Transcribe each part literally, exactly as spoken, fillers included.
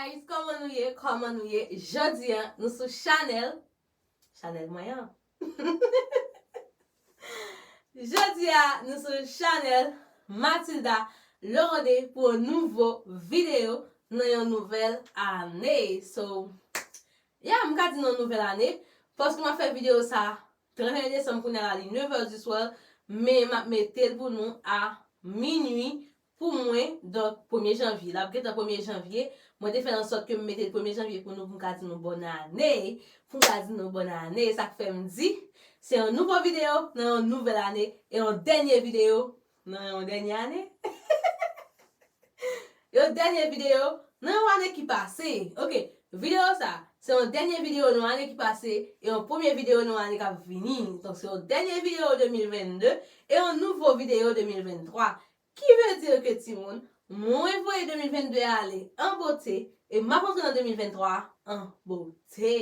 Guys, kòman nou ye? Kòman nou ye? Jodi a, nou sou chanèl, chanèl mwen an. Jodi a, nou sou chanèl Mathilda Lorode pou yon nouvo videyo nan yon nouvèl ane. So, yeah, m ka di nan yon nouvèl ane, paske m ap fè videyo sa trannteyen desanm, kounye a la li nèf è di swa, men m ap mete l pou nou a minui pou mwen, donk premye janvye. L ap gentan premye janvye. Mwen te fè ansòt ke m mete l premye janvye pou nou, pou m ka di nou bòn ane, pou m ka di nou bòn ane. Sa k fè m di, se yon nouvo videyo nan yon nouvèl ane, e yon dènye videyo nan yon dènye ane. Yon dènye videyo nan yon ane ki pase. Ok, videyo sa, se yon dènye videyo nan yon ane ki pase, e yon premye videyo nan yon ane k ap vini. Donk, se yon dènye videyo de mil vennde, e yon nouvo videyo de mil venntwa. Ki vle di ke, timoun, mwen voye de mil vennde ale an bote, e m ap antre nan de mil venntwa an bote,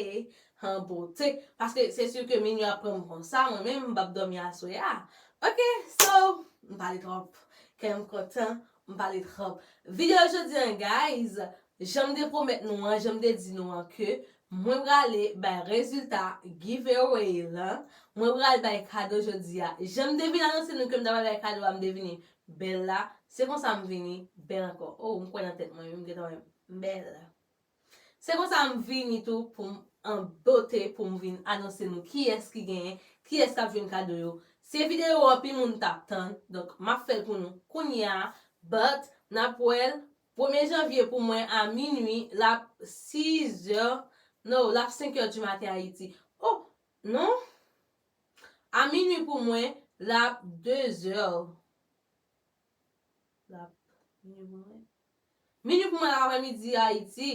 an bote. Paske se si ke minui ap pran m konsa, mwen menm, m p ap dòmi aswè a. Ok, so, m pale twòp. Kè m kontan, m pale twòp. Videyo jodi an, guys, jan m te pwomèt nou an, jan m te di nou an, ke mwen prale bay rezilta giveaway lan. Mwen pral bay kado jodi a. Jan m te vin anonse nou ke m ta pral bay kado a, m te vini bèl la. Se konsa m vini bèl ankò. Oh, m kwè nan tèt mwen, m gentan wè m bèl. Se konsa m vini tou pou m an bote, pou m vin anonse nou kiyès ki genyen, kiyès k ap jwenn kado yo. Se videyo anpil moun t ap tann, donk m ap fè l pou nou kounye a. But, n ap wè l premye janvye pou mwen a minui, l ap sis è, no, l ap senk è di maten Ayiti. Oh, non. A minui pou mwen, l ap de è. L ap minui pou mwen. Minui pou mwen, l ap aprèmidi Ayiti.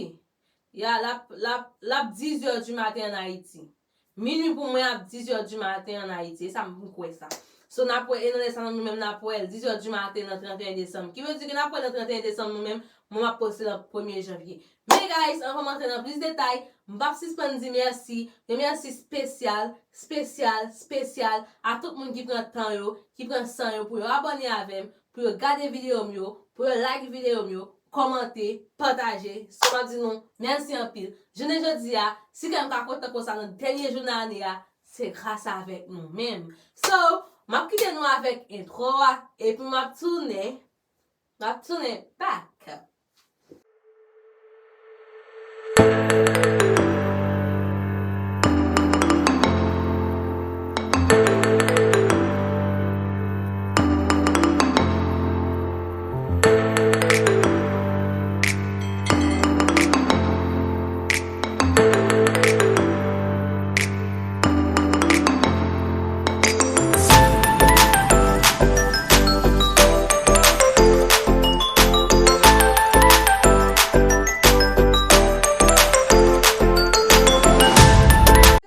Ya, l ap, l ap, l ap diz è di maten ann Ayiti. Minui pou mwen ap diz è di maten ann Ayiti. E sa, m kwè sa. So, n ap wè, e nan lè sa, nou menm n ap wè l diz è di maten nan trannteyen desanm. Ki vle di ke n ap wè l nan trannteyen desanm nou menm, mwen m ap poste l an premye janvye. Men guys, anvan m antre nan plis detay, m p ap sispann di mèsi, yon mèsi espesyal, espesyal, espesyal a tout moun ki pran tan yo, ki pran san yo pou yo abòne avè m, pou yo gade videyo m yo, pou yo like videyo m yo, kòmante, pataje. So, m ap di nou mèsi anpil. Jounen jodi a, si kè m ka kontan konsa nan dènye jou nan ane a, se gras avèk nou menm. So, m ap kite nou avèk entwo a, epi m ap tounen, m ap tounen back.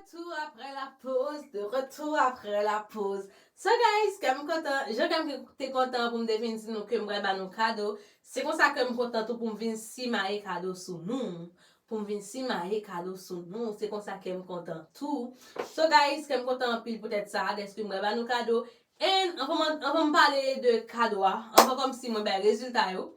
Retour après la pause, de retour après la pause. So guys, kè m kontan, jan kè m te kontan pou m te vin di nou ke m pral ba nou kado, se konsa kè m kontan tou pou m vin simaye kado sou nou. Pou m vin simaye kado sou nou, se konsa kè m kontan tou. So guys, kè m kontan anpil poutèt sa, dèske m pral ba nou kado. And anvan m, anvan m pale de kado a, anvan kòmsi mwen bay rezilta yo,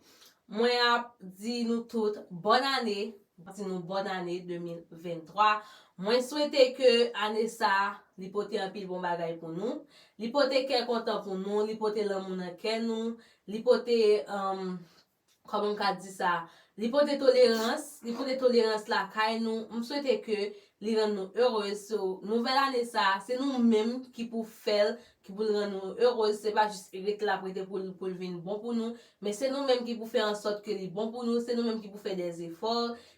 mwen ap di nou tout bòn ane, mwen di nou bòn ane de mil venntwa. Mwen swete ke ane sa a, li pote anpil bon bagay pou nou. Li pote kè kontan pou nou, li pote lanmou nan kè nou, li pote, um, kòman m ka di sa? Li pote tolerans, li pote tolerans lakay nou. M swete ke li rann nou erez. So, nouvèl ane sa a, se nou menm ki pou fè l, ki pou l rann nou erez. Se pa jis ret l ap rete pou l, pou l vin bon pou nou. Men se nou menm ki pou fè ansòt ke li bon pou nou. Se nou menm ki pou fè dèzefò.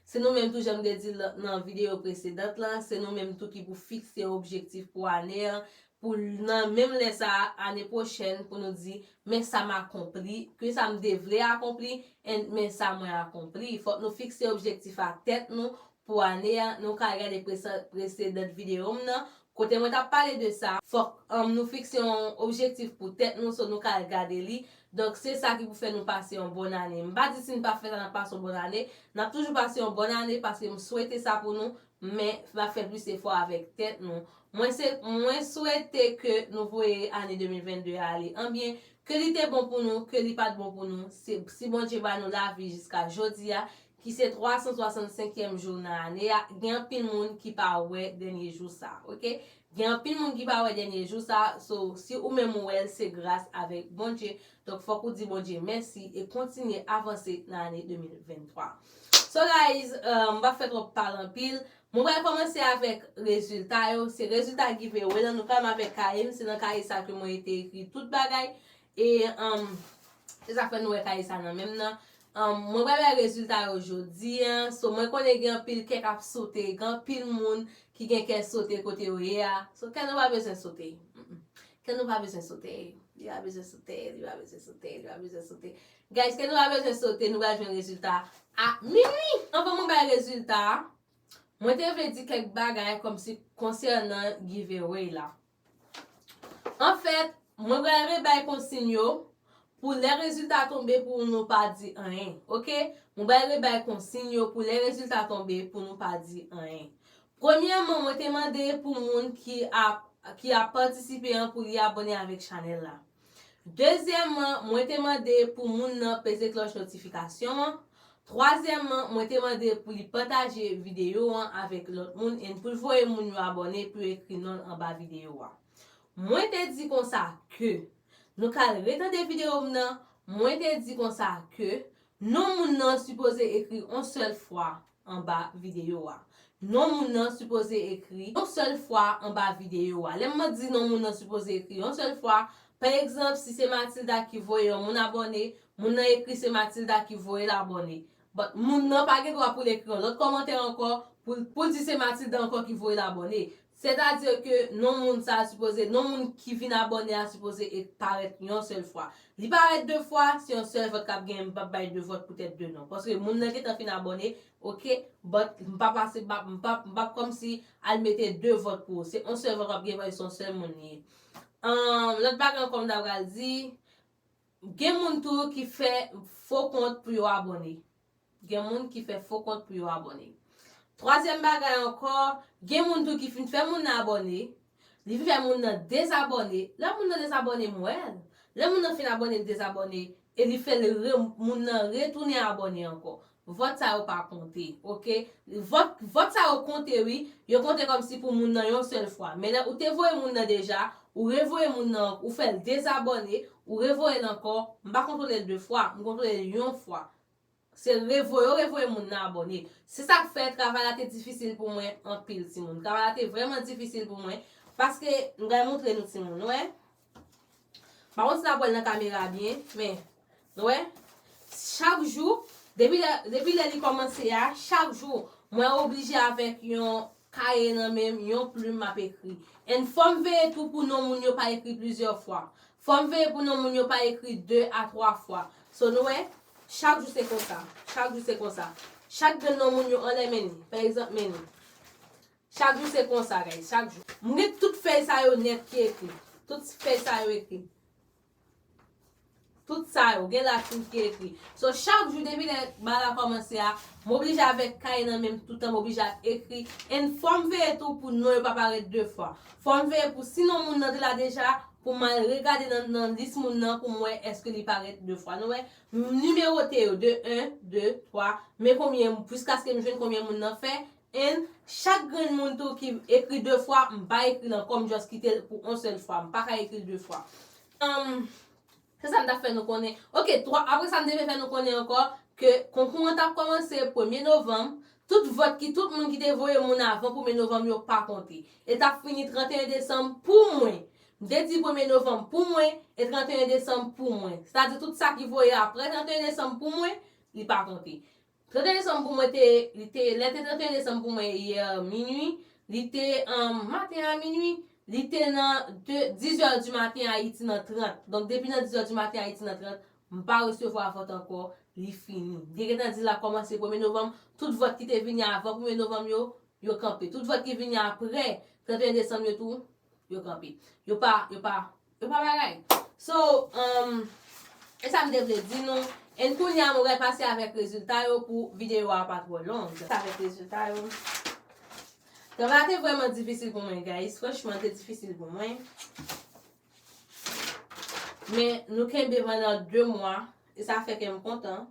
Se nou menm tou, jan m te di l nan videyo presedan lan, se nou menm tou ki pou fikse objektif pou ane an, pou nan menm lè sa a, ane pwochèn, pou nou di, men sa m akonpli, ke sa m te vle akonpli, and men sa mwen akonpli. Fòk nou fikse objektif a tèt nou pou ane a. Nou ka al gade prese-, presedan videyo m nan, kote mwen t ap pale de sa. Fòk, um, nou fikse yon objektif pou tèt nou, so nou ka al gade li. Donk, se sa ki pou fè nou pase yon bòn ane. M pa di si n pa fè sa, n ap pase yon bòn ane. N ap toujou pase yon bòn ane paske m swete sa pou nou. Men, n ap fè plis efò avèk tèt nou. Mwen se, mwen swete ke nou voye ane de mil vennde a ale an byen, ke li te bon pou nou, ke li pa t bon pou nou. Se, si Bondye ba nou lavi jiska jodi a, ki se twa san swasannsenkyèm jou nan ane a, gen anpil moun ki pa wè dènye jou sa, oke? Gen anpil moun ki pa wè dènye jou sa, so si ou menm ou wè l, se gras avèk Bondye. Donk, fòk ou di Bondye mèsi e kontinye avanse nan ane de mil venntwa. So, guys, euh, m pa fè twòp pale anpil. Mwen pral kòmanse avèk rezilta yo. Se rezilta giveaway lan. Nou pral avèk kaye m. Se nan kaye sa ke mwen te ekri tout bagay. E, um, se sa k fè nou wè kaye sa nan men m nan. Um, mwen pral bay rezilta yo jodi a. So, mwen konnen gen anpil kè k ap sote. Gen anpil moun ki gen kè sote kote yo ye a. So, kè nou pa bezwen sote. Mm-mm. Kè nou pa bezwen sote. Li pa bezwen sote. Li pa bezwen sote. Li pa bezwen sote. Guys, kè nou pa bezwen sote. Nou pral jwenn rezilta a minwi. Anvan mwen bay rezilta a, mwen te vle di kèk bagay kòmsi konsènan giveaway la. Anfèt, mwen pral rebay konsiy yo pou lè rezilta tonbe pou nou pa di anyen, oke? Mwen pral rebay konsiy yo pou lè rezilta tonbe pou nou pa di anyen. Premyèman, mwen te mande pou moun ki ap, ki ap patisipe an pou li abòne avèk chanèl la. Dezyèmman, mwen te mande pou moun nan peze klòch notifikasyon an. Twazyèmman, mwen te mande pou li pataje videyo an avèk lòt moun e pou l voye moun yo abòne pou yo ekri non l anba videyo a. Mwen te di konsa ke, nou ka al retande videyo m nan, mwen te di konsa ke non moun nan sipoze ekri yon sèl fwa anba videyo a. Non moun nan sipoze ekri yon sèl fwa anba videyo a. Lè m di non moun nan sipoze ekri yon sèl fwa, pa egzanp, si se Matilda ki voye yon moun abòne, moun nan ekri se Matilda ki voye l abòne. But moun nan pa gen dwa pou l ekri yon lòt kòmantè ankò, pou, pou l di se Matilda ankò ki voye l abòne. Sètadi ke non moun sa a sipoze, non moun ki vin abòne a sipoze e parèt yon sèl fwa. Li parèt de fwa, se yon sèl vòt k ap genyen, m p ap bay de vòt poutèt de non. Paske moun nan gentan fin abòne, oke, but m p ap pase, m p ap, m p ap, m p ap kòmsi al mete de vòt pou ou. Se yon sèl vòt w ap genyen, paske se yon sèl moun li ye. Ahn, lòt bagay ankò m ta pral di, gen moun tou ki fè fo kont pou yo abòne. Gen moun ki fè fo kont pou yo abòne. Twazyèm bagay ankò, gen moun tou ki fin fè moun nan abòne, li fin fè moun nan dezabòne. Lè moun nan dezabòne, m wè l. Lè moun nan fin abòne, l dezabòne, e li fè l re, moun nan retounen abòne ankò. Vòt sa yo pa konte, oke? Vòt, vòt sa yo konte, wi. Yo konte kòmsi pou moun nan yon sèl fwa. Men lè ou te voye moun nan deja, ou revoye moun nan, ou fè l dezabòne, ou revoye l ankò, m pa kontwole l de fwa, m kontwole l yon fwa. Se revoye, yo revoye moun nan abòne. Se sa k fè travay la te difisil pou mwen anpil, timoun. Travay la te vrèman difisil pou mwen. Paske, m pral montre nou, timoun, wè. M pa konn si n ap wè l nan kamera byen, men, nou wè. Chak jou, depi lè, depi lè li kòmanse a, chak jou, mwen oblije avèk yon kaye nan men m, yon plim m ap ekri. And fò m veye tou pou non moun yo pa ekri plizyè fwa. Fò m veye pou non moun yo pa ekri de a twa fwa. So, nou wè, chak jou se konsa. Chak jou se konsa. Chak grenn non moun yo anlè men li. Pa egzanp, men li. Chak jou se konsa, guys. Chak jou. M gen tout fèy sa yo nèt ki ekri. Tout fèy sa yo ekri. Tout sa yo, gen lakou ki ekri. So, chak jou depi lè bagay la kòmanse a, m oblije avèk kaye nan men m toutan, m oblije ap ekri. And fò m veye tou pou non yo pa parèt de fwa. Fò m veye pou si non moun nan te la deja, pou m al regade nan, nan lis moun nan pou m wè èske li parèt de fwa. Nou wè, m nimewote yo de en, de, twa, men konbyen, jiskaske m jwenn konbyen moun nan fè. And chak grenn moun tou ki ekri de fwa, m pa ekri l ankò, m just kite l pou yon sèl fwa. M pa ka ekri l de fwa. Um, Se sa m t ap fè nou konnen. Oke, twa, apre sa, m te vle fè nou konnen ankò ke konkou an t ap kòmanse premye novanm. Tout vòt ki, tout moun ki te voye moun avan premye novanm yo pa konte. E t ap fini trannteyen desanm pou mwen. M te di premye novanm pou mwen e trannteyen desanm pou mwen. Sètadi tout sa ki voye apre trannteyen desanm pou mwen, li pa konte. Trannteyen desanm pou mwen te, li te, lè te trannteyen desanm pou mwen yè minwi, li te, um, maten a minwi, li te nan de, dizè di maten Ayiti nan trant. Donk, depi nan dizè di maten Ayiti nan trant, m pa resevwa vòt ankò, li fini. Li te gentan di l ap kòmanse premye novanm, tout vòt ki te vini avan premye novanm yo, yo kanpe. Tout vòt ki vini apre trannteyen desanm yo tou, yo kanpe. Yo pa, yo pa, yo pa bagay. So, um, e sa m te vle di nou. And kounye a, mwen pral pase avèk rezilta yo pou videyo a pa twò long. Avèk rezilta yo. Travay la te vrèman difisil pou mwen, guys. Franchman, te difisil pou mwen. Men, nou kenbe pandan de mwa. E sa fè kè m kontan.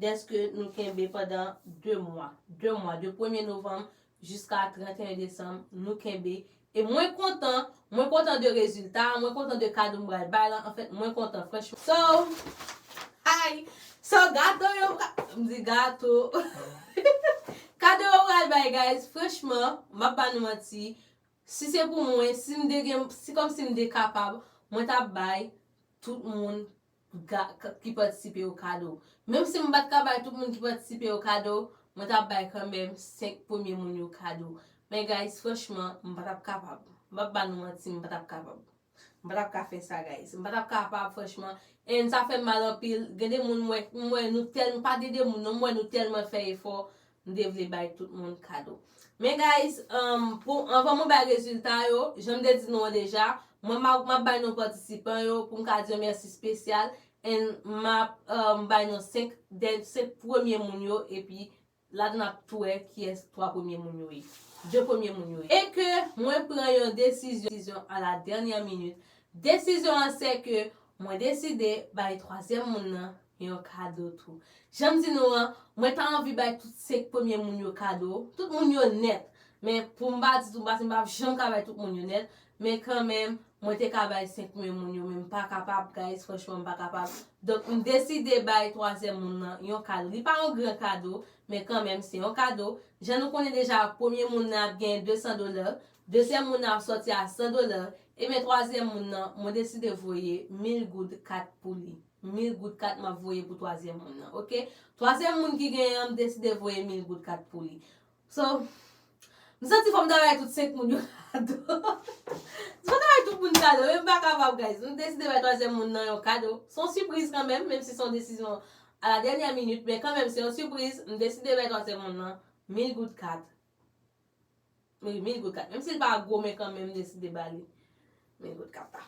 dèske nou kenbe pandan de mwa. De mwa, de premye novanm jiska trannteyen desanm, nou kenbe. E mwen kontan, mwen kontan de rezilta, mwen kontan de kado m pral bay la. Anfèt, mwen kontan, franchman. So, ay, so gato yo pra-, m di gato. Kado yo pral bay, guys, franchman, m ap ba nou manti. Si se pou mwen, si m te gen, si kòmsi m te kapab, mwen t ap bay tout moun ga-, k-, ki patisipe yo kado. Menm si m pa t ka bay tout moun ki patisipe yo kado, mwen t ap bay kanmenm senk premye moun yo kado. Men guys, franchman, m pa t ap kapab. M p ap ba nou manti, m pa t ap kapab. M pa t ap ka fè sa, guys. M pa t ap kapab, franchman. And sa fè m mal anpil. Gen de moun, m wè, m wè nou tèlman, pa de, de moun, non, m wè nou tèlman fè efò. M te vle bay tout moun kado. Men guys, um, pou, anvan mwen bay rezilta yo, jan m te di nou an deja, mwen m ap, m ap bay non patisipan yo pou m ka di yon mèsi espesyal. And m ap, um, bay non senk, dè, senk premye moun yo, epi ladan n ap tou wè kiyès twa premye moun yo ye. De premye moun yo ye. E ke mwen pran yon desizyon, desizyon à la dernière minute. Desizyon an se ke mwen deside bay twazyèm moun nan yon kado tou. Jan m di nou an, mwen ta anvi bay tout senk premye moun yo kado, tout moun yo nèt. Men pou m pa di tou, m pa, m pa janm ka bay tout moun yo nèt, men kanmenm, mwen te ka bay senk premye moun yo, men m pa kapab, guys, franchman, m pa kapab. Donk, m deside bay twazyèm moun nan yon kado. Li pa yon gran kado, men kanmenm, se yon kado. Jan nou konnen deja, premye moun nan ap gen de san dola, dezyèm moun nan ap sòti a san dola, ebyen, twazyèm moun nan, mwen deside voye mil goud kat pou li. Mil goud kat m ap voye pou twazyèm moun nan, oke? Twazyèm moun ki genyen an, m deside voye mil goud kat pou li. So, m santi fò m ta bay tout senk moun yo kado. M santi bay tout moun kado, men m pa kapab, guys. M deside bay twazyèm moun nan yon kado. Se yon sipriz kanmenm, menm si se yon desizyon à la dernière minute, men kanmenm se yon sipriz, m deside bay twazyèm moun nan mil goud kat. Wi, mil goud kat. Menm si l pa gwo, men kanmenm, m deside ba li mil goud kat la.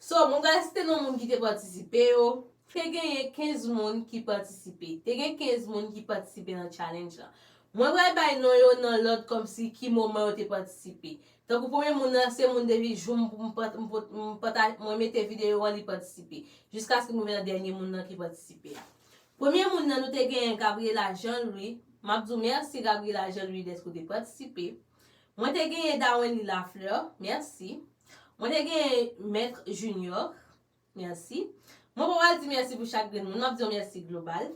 So, mwen pral site non moun ki te patisipe yo. Te genyen kenz moun ki patisipe. Te gen kenz moun ki patisipe nan challenge la. Mwen pral bay non yo nan lòd kòmsi ki moman yo te patisipe. Tankou premye moun nan, se moun depi jou m, m, m, m, m pata-, mwen mete videyo an, li patisipe. Jiskaske m rive nan dènye moun nan ki patisipe a. Premye moun nan, nou te genyen Gabriela Jean Louis. M ap di w mèsi, Gabriela Jean Louis, dèske w te patisipe. Mwen te genyen Dawenly Lafleur, mèsi. Mwen te genyen Mèt Junior, mèsi. Mwen pa pral di mèsi pou chak grenn moun, m ap di yon mèsi global.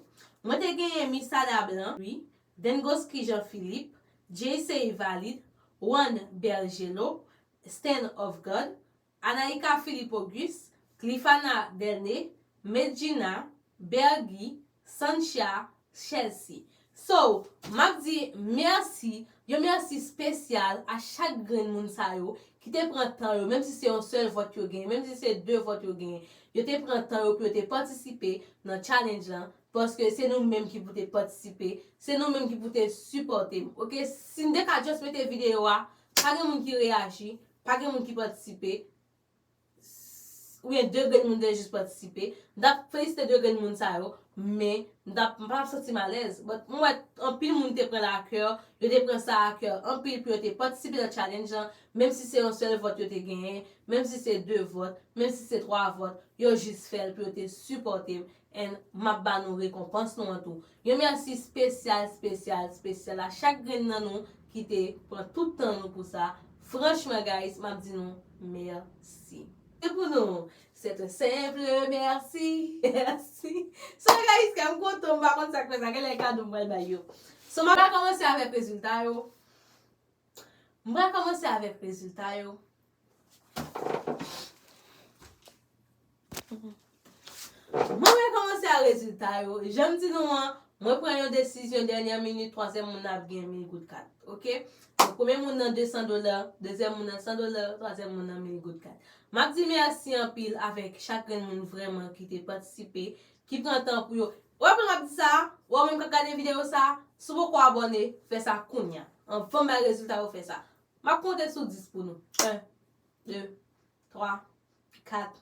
Mwen te genyen Misada Blanc, wi. Dengoski Jean Philippe, J C Valide, Juan Bergelo, Stand of God, Anaïka Philippe Auguste, Clifana Delne, Medjina, Bergy, Sancha, Chelsea. So, m ap di mèsi, yon mèsi espesyal a chak grenn moun sa yo ki te pran tan yo, menm si se yon sèl vòt yo genyen, menm si se de vòt yo genyen, yo te pran tan yo pou yo te patisipe nan challenge lan, paske se nou menm ki pou te patisipe, se nou menm ki pou te sipòte m. Oke, si m te ka just mete videyo a, pa gen moun ki reyaji, pa gen moun ki patisipe, oubyen de grenn moun te jis patisipe, m t ap felisite de grenn moun sa yo, men m t ap, m pa t ap santi m alèz. But m wè anpil moun te pran l a kè, yo te pran sa a kè anpil pou yo te patisipe nan challenge lan, menm si se yon sèl vòt yo te genyen, menm si se de vòt, menm si se twa vòt, yo jis fè l pou yo te sipòte m. And m ap ba nou rekonpans nou an tou. Yon mèsi espesyal, espesyal, espesyal a chak grenn nan nou ki te pran tout tan nou pou sa. Franchman, guys, m ap di nou mèsi. Se pou nou. C'est un simple merci, merci. So, guys, kè m kontan, m pa konn sa k fè sa. Genlè kado m pral bay yo. So, m ap kòmanse avèk rezilta yo. M pral kòmanse avèk rezilta yo. Mwen, mwen kòmanse a rezilta yo. Jan m di nou an, mwen pran yon desizyon dènyè minit, twazyèm moun nan ap gen mil goud kat. Oke? Donk, premye moun nan de san dola, dezyèm moun nan san dola, twazyèm moun nan mil goud kat. M ap di mèsi anpil avèk chak grenn moun vrèman ki te patisipe, ki pran tan pou yo. Ou wè pou m ap di sa, ou wè ou menm k ap gade videyo sa, si w poko abòne, fè sa kounya. Anvan m bay rezilta yo, fè sa. M ap konte sou dis pou nou. En, de, twa, kat,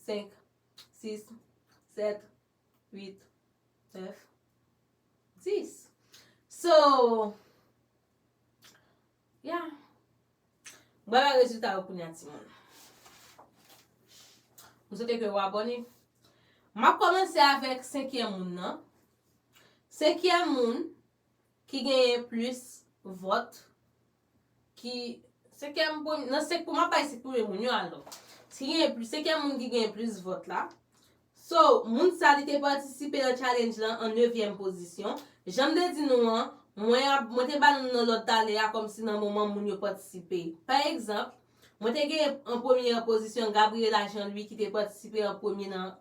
senk, sis, sèt, uit, nèf, dis. So, yeah. M pral bay rezilta yo kounya, timoun. M swete ke w abòne. M ap kòmanse avèk senkyèm moun nan. Senkyèm moun ki genyen plis vòt, ki, senkyèm premye, nan senk pou m ap bay senk premye moun yo alò. Ki genyen plis, senkyèm moun ki genyen plis vòt la. So, moun sa li te patisipe nan challenge lan an nevyèm pozisyon. Jan m te di nou an, mwen ap, mwen te ba nou nan lòt talè a kòmsi nan moman moun yo patisipe. Pa egzanp, mwen te gen an premye pozisyon Gabriela Jean Louis ki te patisipe an premye nan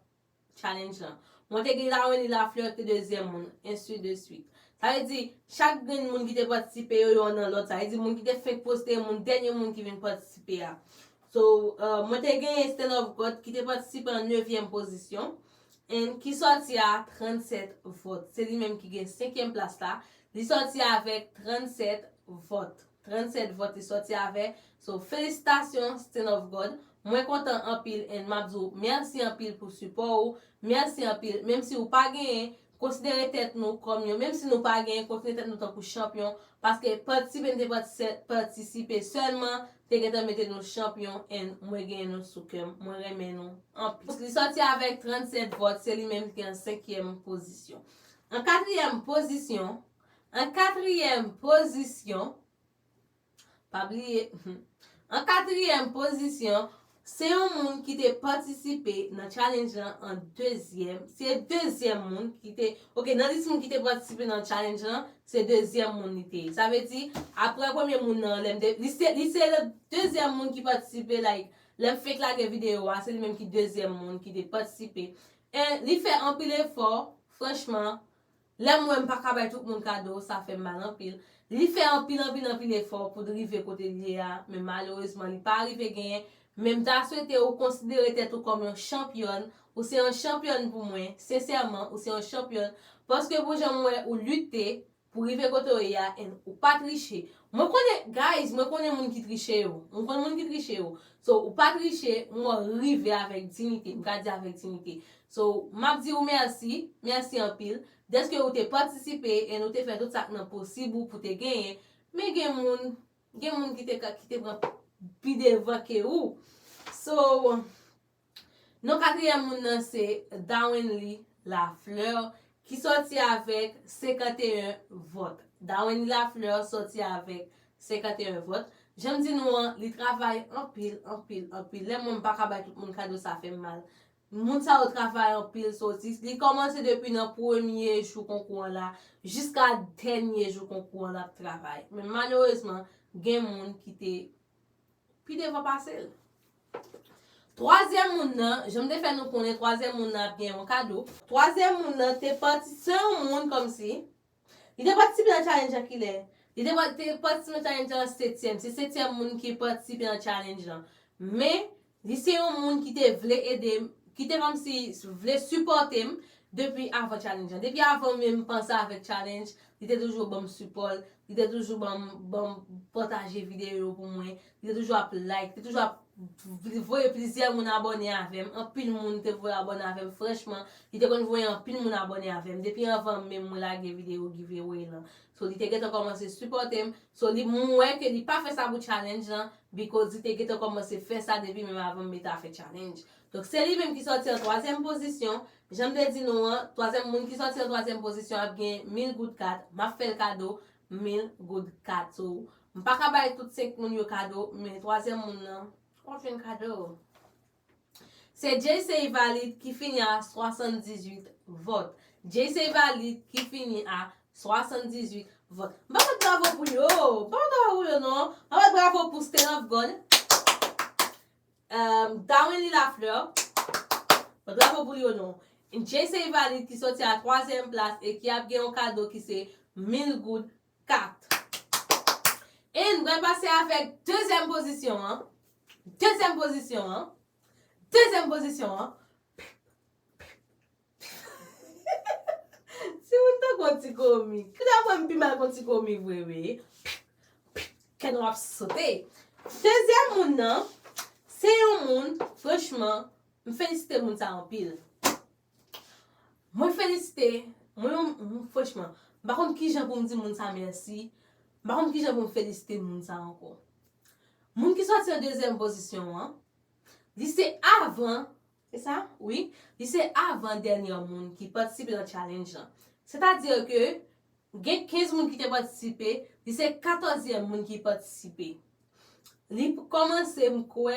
challenge lan. Mwen te gen Lawenny Lafleur ki te dezyèm moun, ensi de swit. Sa vle di, chak grenn moun ki te patisipe yo, yo nan lòt. Sa vle di, moun ki te fenk poste, moun dènye moun ki vin patisipe a. So, uh, mwen te gen Stand of God ki te patisipe an nevyèm pozisyon, and ki sòti a trannsèt vòt. Se li menm ki gen senkyèm plas la. Li sòti avèk trannsèt vòt. Trannsèt vòt li sòti avè. So, felisitasyon, Stand of God. Mwen kontan anpil, and m ap di w mèsi anpil pou sipò ou. Mèsi anpil. Menm si ou pa genyen, konsidere tèt nou kòm yon, menm si nou pa genyen, konsidere tèt nou tankou chanpyon, paske patisipe n te patise-, patisipe sèlman, te gentan mete nou chanpyon, and mwen genyen nou sou kè m. Mwen renmen nou anpil. Li sòti avèk trannsèt vòt, se li menm ki an senkyèm pozisyon. An katriyèm pozisyon, an katriyèm pozisyon, pa bliye, an katriyèm pozisyon, se yon moun ki te patisipe nan challenge lan an dezyèm. Se dezyèm moun ki te, ok, nan lis moun ki te patisipe nan challenge lan, se dezyèm moun li te ye. Sa vle di, apre premye moun nan, lè m te, li se, li se le dezyèm moun ki patisipe, like, lè m fenk lage videyo a, se li menm ki dezyèm moun ki te patisipe. E li fè anpil efò, franchman, lè m wè m pa ka bay tout moun kado, sa fè m mal anpil. Li fè anpil, anpil, anpil efò pou l rive kote l ye a, men malerezman, li pa rive genyen. Men m ta swete ou konsidere tèt ou kòm yon chanpyòn. Ou se yon chanpyòn pou mwen, sensèman, ou se yon chanpyòn. Paske pou jan m wè ou lite pou rive kote w ye a, and ou pa triche. Mwen konnen, guys, mwen konnen moun ki triche yo. Mwen konnen moun ki triche yo. So, ou pa triche, m wè w rive avèk diyite. M ka di avèk diyite. So, m ap di w mèsi, mèsi anpil, dèske ou te patisipe e nou te fè tout sa k nan posib ou pou te genyen. Men gen moun, gen moun ki te ka, ki te pran pi devan ke ou. So, non katriyèm moun nan se Dawenly Lafleur, ki sòti avèk senkanteyen vòt. Dawenly Lafleur sòti avèk senkanteyen vòt. Jan m di nou an, li travay anpil, anpil, anpil. Lè mwen m pa ka bay tout moun kado, sa fè m mal. Moun sa yo travay anpil, so, li kòmanse depi nan premye jou konkou an la, jiska dènye jou konkou an l ap travay. Men malerezman, gen moun ki te pi devan pase l. Twazyèm moun nan, jan m te fè nou konnen, twazyèm moun nan ap gen yon kado. Twazyèm moun nan te pati, se yon moun kòmsi, li te patisipe nan challenge an kilè? Li te pa-, te patisipe nan challenge an setyèm. Se setyèm moun ki patisipe nan challenge lan. Men, li se yon moun ki te vle ede m, ki te kòmsi vle sipòte m depi avan challenge lan. Depi avan menm panse avèk challenge, li te toujou ban m sipò l, li te toujou ban m, ban m pataje videyo pou mwen, li te toujou ap like, li te toujou ap voye plizyè moun abòne avè m. Anpil moun te voye abòne avè m, franchman, li te konn voye anpil moun abòne avè m. Depi anvan menm mwen lage videyo giveaway lan. So, li te gentan kòmanse sipòte m. So, li, m wè ke li pa fè sa pou challenge lan, because li te gentan kòmanse fè sa depi menm avan m mete a fè challenge. Donk, se li menm ki sòti an twazyèm pozisyon. Jan m te di nou an, twazyèm moun ki sòti an twazyèm pozisyon ap gen mil goud kat. M ap fè l kado mil goud kat. So, m pa ka bay tout senk moun yo kado, men twazyèm moun nan, w ap jwenn kado. Se J C Valide ki fini a swasanndizuit vòt. J C Valide ki fini a swasanndizuit vòt. M pa bat bravo pou yo. M pa bat bravo pou yo, non. M pa bat bravo pou Stand of God. Um, Dawenly Lafleur. Bat bravo pou yo, non. J C Valide ki sòti a twazyèm plas e ki ap gen yon kado ki se mil goud kat. E n pral pase avèk dezyèm pozisyon an. Dezyèm pozisyon an. Dezyèm pozisyon an. Si moun tankou yon ti komi. Ki ta pran m pi mal kon ti komi vre, wi. Kè nou ap sote. Dezyèm moun nan, se yon moun, franchman, m felisite moun sa anpil. Mwen felisite, mwen, mwen, franchman, m pa konn kijan pou m di moun sa mèsi, m pa konn kijan pou m felisite moun sa ankò. Moun ki sòti an dezyèm pozisyon an, li se avan, se sa? Wi, li se avan dènye moun ki patisipe nan challenge lan. Sètadi ke gen kenz moun ki te patisipe, li se katòzyèm moun ki patisipe. Li kòmanse, m kwè,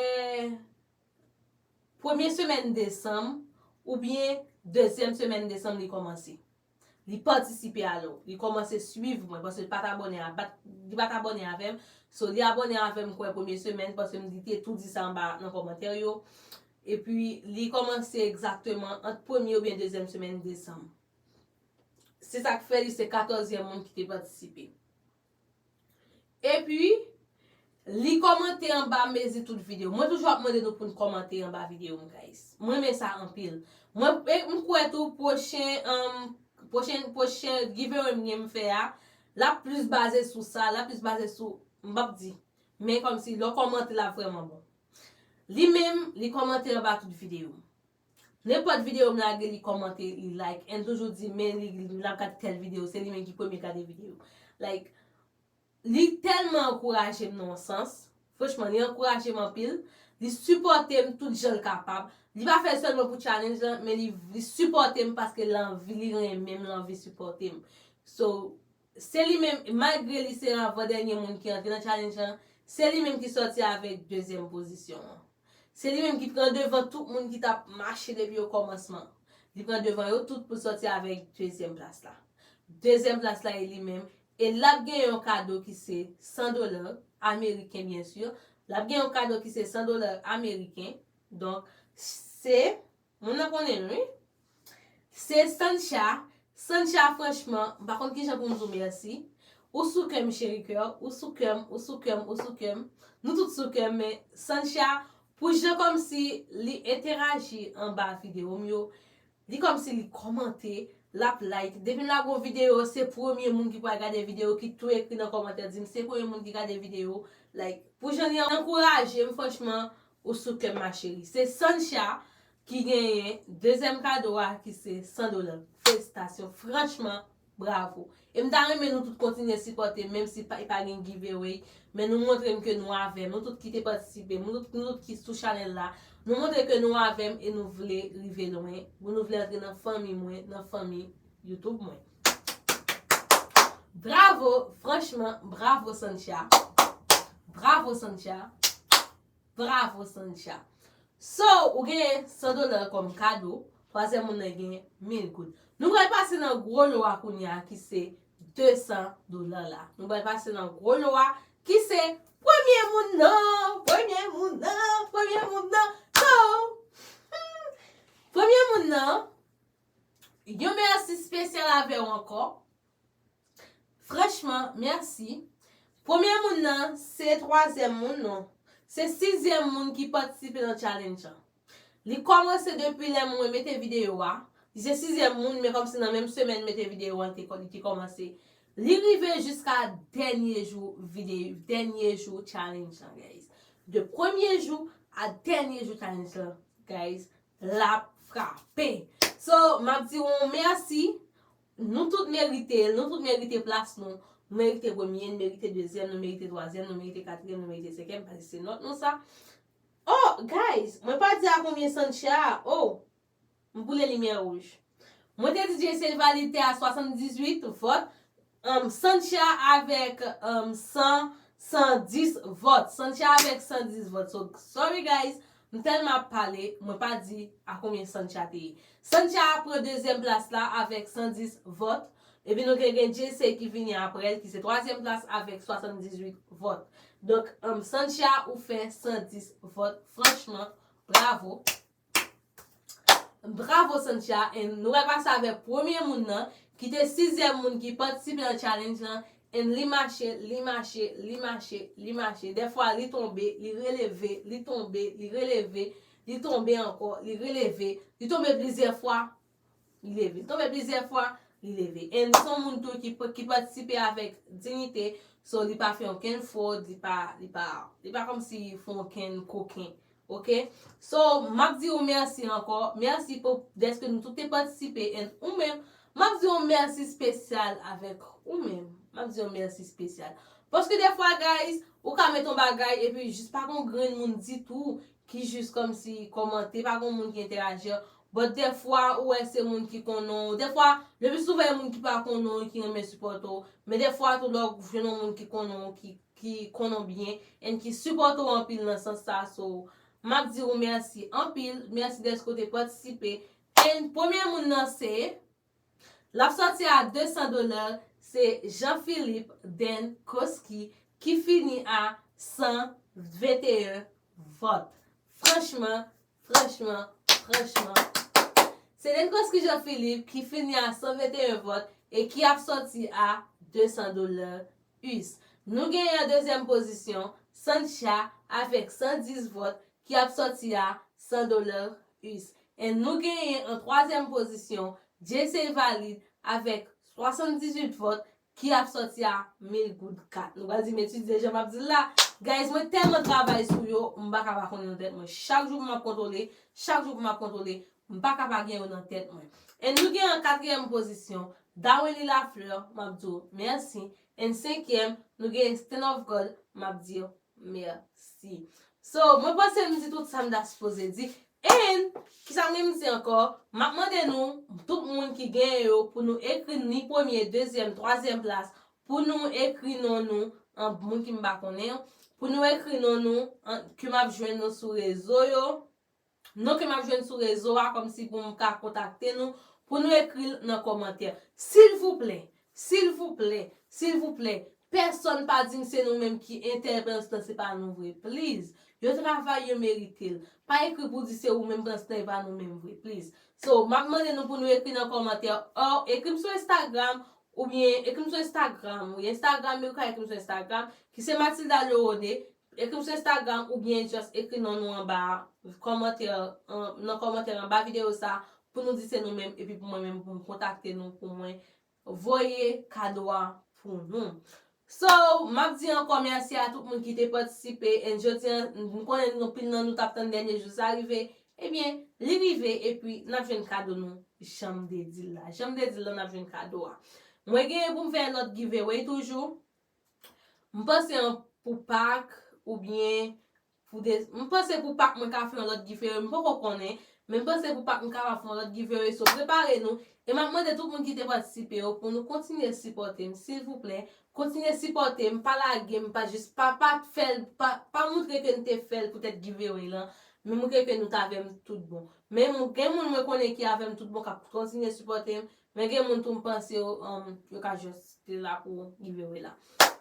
premye semèn desanm oubyen dezyèm semèn desanm li kòmanse. Li patisipe alò. Li kòmanse swiv mwen, paske li pa t abòne a, bat, li pa t abòne avè m. So, li abòne avè m, kwè, premye semèn, paske m di te tou di sa anba nan kòmantè yo. Epi, li kòmanse egzakteman ant premye oubyen dezyèm semèn desanm. Se sa k fè li se katòzyèm moun ki te patisipe. Epi, li kòmante anba mezi tout videyo. Mwen toujou ap mande nou pou n kòmante anba videyo m, guys. Mwen renmen sa anpil. Mwen, e, m kwè tou pwochen, um, pwochen, pwochen giveaway m gen m fè a, l ap plis baze sou sa, l ap plis baze sou, m p ap di. Men kòmsi lè w kòmante l ap vrèman bon. Li menm, li kòmante anba tout videyo m. Nenpòt videyo m lage, li kòmante, li like, and toujou di, men li, li, l ap gad tèl videyo, se li menm ki premye gade videyo. Like, li tèlman ankouraje m nan yon sans. Franchman, li ankouraje m anpil. Li sipòte m tout jan l kapab. Li pa fè l sèlman pou challenge lan, men li, li sipòte m paske l anvi, li renmen m, l anvi sipòte m. So, se li menm, malgre li se avan dènye moun ki antre nan challenge lan, se li menm ki sòti avèk dezyèm pozisyon an. Se li menm ki pran devan tout moun ki t ap mache depi okòmansman. Li pran devan yo tout pou sòti avèk dezyèm plas la. Dezyèm plas la e li menm. E l ap gen yon kado ki se san dola ameriken, byen si. L ap gen yon kado ki se san dola ameriken. Donk, se, moun nan konnen l, wi. Se Sancha. Sancha, franchman, m pa konn kijan pou m di w mèsi. Ou sou kè m, cheri kè, ou sou kè m, ou sou kè m, ou sou kè m. Nou tout sou kè m, men Sancha, pou jan kòmsi li entèraji anba videyo m yo, li kòmsi li kòmante, l ap like. Depi m lage yon videyo, se premye moun ki pral gade videyo, ki tou ekri nan kòmantè di m, se premye moun ki gade videyo. Like, pou jan li ankouraje m, franchman, ou sou kè m, ma chérie. Se Sancha ki genyen dezyèm kado a, ki se san dola. Felisitasyon. Franchman, bravo. E m ta renmen nou tout kontinye sipòte, menm si pa, pa gen giveaway, men nou montre m ke nou avè m. Nou tout ki te patisipe, nou tout, nou tout ki sou chanèl la, nou montre ke nou avè m e nou vle rive lwen. Nou vle antre nan fanmi mwen, nan fanmi YouTube mwen. Bravo, franchman, bravo Sancha. Bravo Sancha. Bravo Sancha. So, ou gen san dola kòm kado, twazyèm moun nan gen mil goud. Nou pral pase nan gwo lo a kounye a ki se de san dola la. Nou pral pase nan gwo lo a ki se premye moun nan, premye moun nan, premye moun nan. So, hmm, premye moun nan, yon mèsi espesyal avè w ankò. Franchman, mèsi. Premye moun nan, se twazyèm moun, non. Se sizyèm moun ki patisipe nan challenge lan. Li kòmanse depi lè mwen mete videyo a. Li se sizyèm moun, men kòmsi nan menm semèn mete videyo a, li te, li te kòmanse. Li rive jiska dènye jou videyo, dènye jou challenge lan, guys. De premye jou a dènye jou challenge lan, guys, l ap frape. So, m ap di w mèsi. Nou tout merite l, nou tout merite plas nou. Nou merite premye, nou merite dezyèm, nou merite twazyèm, nou merite katriyèm, nou merite senkyèm, paske se nòt nou sa. Oh, guys, mwen pa di a konbyen Sancha. Oh, m boule limyè wouj. Mwen te di J C valide a swasanndizuit vòt. Um, Sancha avèk, um, san, san dis vòt. Sancha avèk san dis vòt. So, sorry guys, m tèlman ap pale, mwen pa di a konbyen Sancha te ye. Sancha pran dezyèm plas la avèk san dis vòt. Epi nou te gen J C ki vini apre l, ki se twazyèm plas avèk swasanndizuit vòt. Donk, um, Sancha, ou fè san dis vòt. Franchman, bravo. Bravo Sancha, and nou pral pase avèk premye moun nan, ki te sizyèm moun ki patisipe nan challenge lan, and li mache, li mache, li mache, li mache. Dèfwa li tonbe, li releve, li tonbe, li releve, li tonbe ankò, li releve, li tonbe plizyè fwa, li leve. Li tonbe plizyè fwa, li leve. And se yon moun tou ki, ki patisipe avèk diyite, so li pa fè okenn fwòd, li pa, li pa, li pa kòmsi fè okenn koken. Ok? So, m ap di w mèsi ankò. Mèsi pou, dèske nou tout te patisipe. And ou menm, m ap di w mèsi espesyal avèk ou menm. M ap di w mèsi espesyal. Paske dèfwa, guys, ou ka mete yon bagay epi jis pa gon grenn moun ditou ki jis kòmsi kòmante, pa gon moun ki entèyaji. But dèfwa ou wè se moun ki konnen w. Dèfwa, le pli souvan e moun ki pa konnen w ki renmen sipòte w. Men dèfwa tou lè w jwenn yon moun ki konnen w, ki, ki konnen w byen, and ki sipòte w anpil nan sans sa. So, m ap di w mèsi anpil. Mèsi dèske w te patisipe. And premye moun nan se, l ap sòti a de san dola, se Jean Philippe Denkowski ki fini a san venteyen vòt. Franchman, franchman, franchman. Se Denkowski Jean Philippe ki fini a san venteyen vòt e ki ap sòti a de san dola U S. Nou genyen an dezyèm pozisyon, Sancha avèk san dis vòt ki ap sòti a san dola U S. E nou genyen an twazyèm pozisyon, J C Valide avèk swasanndizuit vòt ki ap sòti a mil goud kat. Nou pral di m etidye jan m ap di l la. Guys, mwen tèlman travay sou yo, m pa ka pa konnen nan tèt mwen. Chak jou pou m ap kontwole, chak jou pou m ap kontwole, m pa ka pa gen yo nan tèt mwen. E nou gen an katriyèm pozisyon, Dawely Lafleur, m ap di w mèsi. E senkyèm, nou gen Stand of God, m ap di w mèsi. So, mwen panse m di tout sa m ta sipoze di. And, kisa m gen m di ankò? M ap mande nou, tout moun ki genyen yo, pou nou ekri ni premye, dezyèm, twazyèm plas, pou nou ekri non nou, an moun ki m pa konnen, pou nou ekri non nou, an, ke m ap jwenn nou sou rezo yo, non ke m ap jwenn sou rezo a, kòmsi pou m ka kontakte nou, pou nou ekri l nan kòmantè. Silvouplè, silvouplè, silvouplè, pèsonn pa di m se nou menm ki entèl, pandan se pa nou vre, please. Yo travay, yo merite l. Pa ekri pou di se ou menm, pandan se pa nou menm vre, please. So, m ap mande nou pou nou ekri nan kòmantè, or, ekri m sou Instagram, oubyen ekri m sou Instagram, wi, Instagram, yo ka ekri m sou Instagram, ki se Mathilda Lerone, ekri m sou Instagram, oubyen just ekri non nou anba kòmantè, an, nan kòmantè anba videyo sa, pou nou di se nou menm, epi pou mwen menm, pou m kontakte nou, pou mwen voye kado a pou nou. So, m ap di ankò mèsi a tout moun ki te patisipe, and jodi a, m konnen anpil nan nou t ap tann dènye jou sa rive, ebyen, li rive, epi n ap jwenn kado nou, jan m te di l la. Jan m te di l la, n ap jwenn kado a. Mwen genyen pou m fè lòt giveaway toujou. M panse an pou Pak, oubyen pou de, m panse pou Pak mwen ka fè yon lòt giveaway, m poko konnen, men m panse pou Pak m kapab fè yon lòt giveaway, so prepare nou, e m ap mande tout moun ki te patisipe yo pou nou kontinye sipòte m, silvouplè, kontinye sipòte m, pa lage m, pa jis, pa, pa fè l, pa, pa montre ke n te fè l poutèt giveaway lan, men montre ke nou t avè m tout bon. Men m, gen moun mwen konnen ki avè m tout bon, k ap kontinye sipòte m, men gen moun tou m panse yo, um, yo ka just te la pou giveaway la.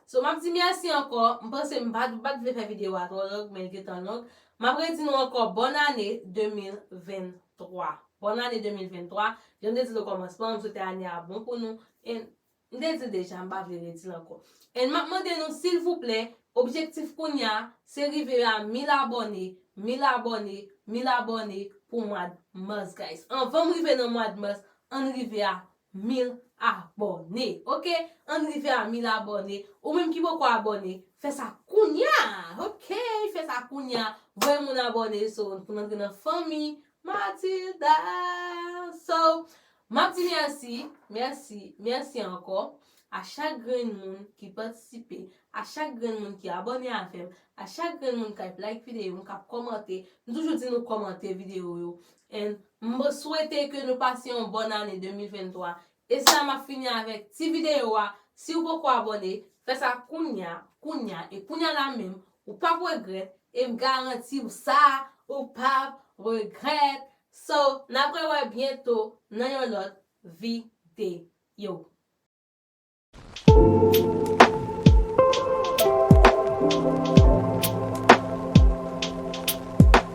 So, m ap di mèsi ankò. M panse m pa, m pa t vle fè videyo a twò long, men l gentan long. M ap redi nou ankò, bòn ane de mil venntwa. Bòn ane de mil venntwa. Jan m te di l okòmansman, m swete ane a bon pou nou. E m te di l deja, m pa vle redi l ankò. E m ap mande nou, silvouplè, objektif kounye a, se rive a mil abòne, mil abòne, mil abòne pou mwa d mas, guys. Anvan m rive nan mwa d mas, ann rive a mil abòne, oke? Ann rive a mil abòne. Ou menm ki poko abòne, fè sa kounye a, oke? Fè sa kounye a. Voye moun abòne, so, pou n antre nan fanmi Matilda. So, m ap di mèsi, mèsi, mèsi ankò a chak grenn moun ki patisipe, a chak grenn moun ki abòne avè m, a chak grenn moun k ap like videyo m, k ap kòmante. M toujou di nou kòmante videyo yo. And m swete ke nou pase yon bòn ane de mil venntwa. E se la m ap fini avèk ti videyo a. Si w poko abòne, fè sa kounye a, kounye a, e kounye a la menm, ou p ap regrèt, e m garanti w sa, ou p ap regrèt. So, n ap rewè byento nan yon lòt videyo.